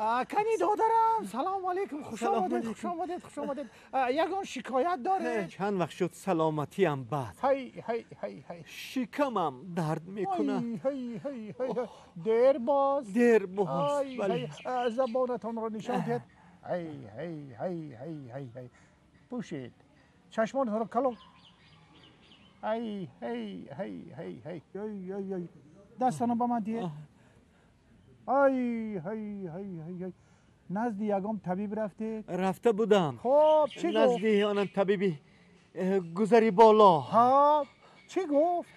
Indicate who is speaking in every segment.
Speaker 1: Кани додарам, салом алейкум, хуш омадед, хуш омадед, хуш омадед. Ягон шикоят доред?
Speaker 2: Чанд вақт шуд саломатиам бад.
Speaker 1: Ҳай ҳай ҳай ҳай.
Speaker 2: Шикамам дард мекунад.
Speaker 1: Ҳай ҳай ҳай. Дер боз.
Speaker 2: Дер боз. Бале.
Speaker 1: Забонатонро нишон диҳед. Ҳай ҳай ҳай ҳай ҳай ҳай. Пӯшед. Чашмонатонро калон. Ҳай ҳай ҳай ҳай ҳай. Ҳай ҳай ҳай. Дастонро ба ман диҳед. Ай ҳай ҳай ҳай ҳай. Назди ягон табиб рафтед?
Speaker 2: Рафта будам.
Speaker 1: Хоб, чӣ гуфт?
Speaker 2: Назди онам табиби гузари боло.
Speaker 1: Ҳа, чӣ гуфт?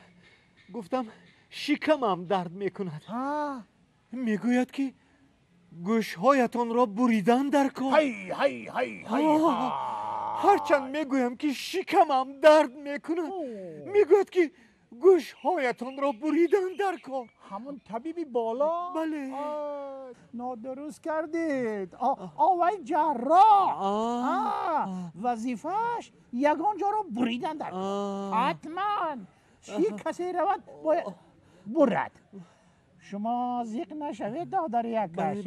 Speaker 2: Гуфтам шикамам дард мекунад. Мегӯяд ки гӯшҳоятонро буридан дар кор.
Speaker 1: Ҳай ҳай ҳай ҳай.
Speaker 2: Ҳарчанд мегӯям ки шикамам дард мекунад, мегӯяд ки гӯшҳоятонро буридан дар кор.
Speaker 1: Ҳамон табиби боло?
Speaker 2: Бале.
Speaker 1: Нодуруст кардед. Овай ҷарроҳ. Вазифааш ягон ҷоро буридан дар кор. Ҳатман чӣ касе равад бояд бурад. Шумо зиқ нашавед, додари якаш.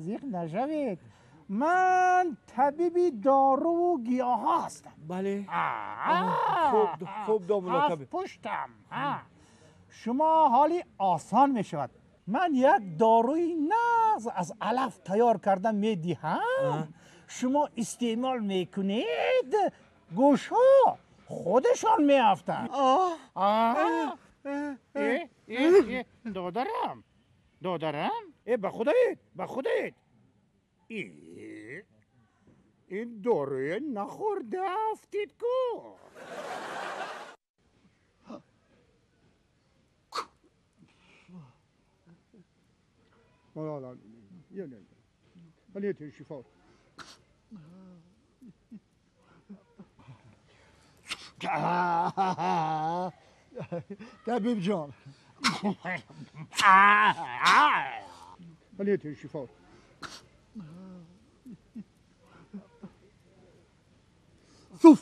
Speaker 1: Зиқ нашавед. Ман табиби доруву гиёҳҳо ҳастам.
Speaker 2: Бале. Хуб, домулло табиб.
Speaker 1: Пуштам. Шумо ҳоли осон мешавад. Ман як доруи нағз аз алаф тайёр карда медиҳам. Шумо истеъмол мекунед, гӯшҳо худашон меафтанд. Додарам, додарам, ба худоед, ба худоед. Ин доруе нахӯрда афтид ку.
Speaker 2: Табиб ҷон.
Speaker 1: Шифо.
Speaker 2: Суф.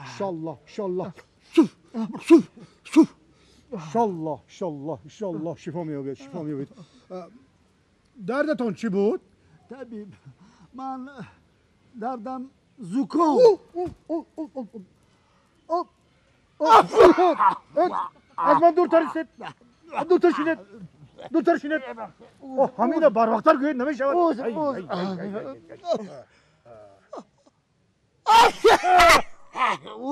Speaker 1: Иншаллоҳ, иншаллоҳ. Суф, суф, суф. Иншаллоҳ, иншаллоҳ, иншаллоҳ шифо меёбед, шифо меёбед. Дардатон чӣ буд?
Speaker 2: Табиб, ман дардам зуком.
Speaker 1: Аз ман дуртар истед. Дуртар шинед. Дуртар шинед. Ҳамина барвақттар гӯед намешавад.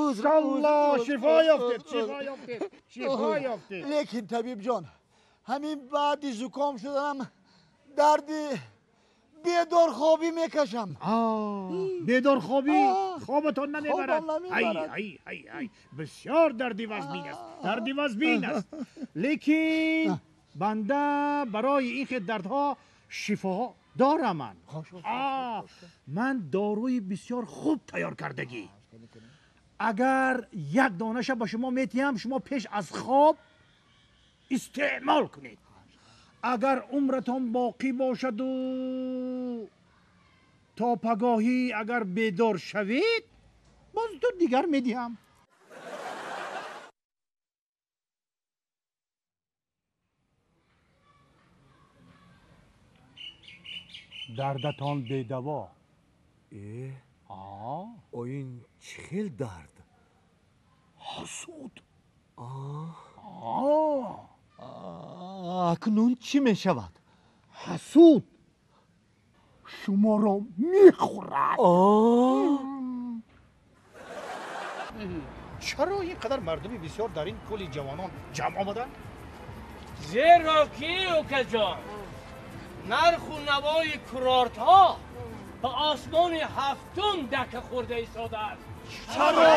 Speaker 1: Иншаллоҳ шифо ёфтед, шифо ёфтед, шифо ёфтед.
Speaker 2: Лекин табиб ҷон, ҳамин баъди зуком шуданам дарди бедорхобӣ мекашам.
Speaker 1: Бедорхобӣ? Хобатон намебарад? Ай ай ай ай, бисёр дарди вазмин аст, дарди вазмин аст. Лекин банда барои ин хел дардҳо шифо дорам ман. Ман доруи бисёр хуб тайёр кардагӣ. Агар як донаша ба шумо метиҳам, шумо пеш аз хоб истеъмол кунед. Агар умратон боқӣ бошаду то пагоҳӣ агар бедор шавед, боз ду дигар медиҳам. Дардатон бедаво.
Speaker 2: Ин чӣ хел дард?
Speaker 1: Ҳасуд.
Speaker 2: Акнун чӣ мешавад?
Speaker 1: Ҳасуд шуморо мехӯрад. Чаро ин қадар мардуми бисёр дар ин кӯли ҷавонон ҷамъ омаданд?
Speaker 3: Зеро ки, укаҷон, нарху навои курортҳо ба осмони ҳафтум дака хӯрда истодааст.
Speaker 2: Чаро?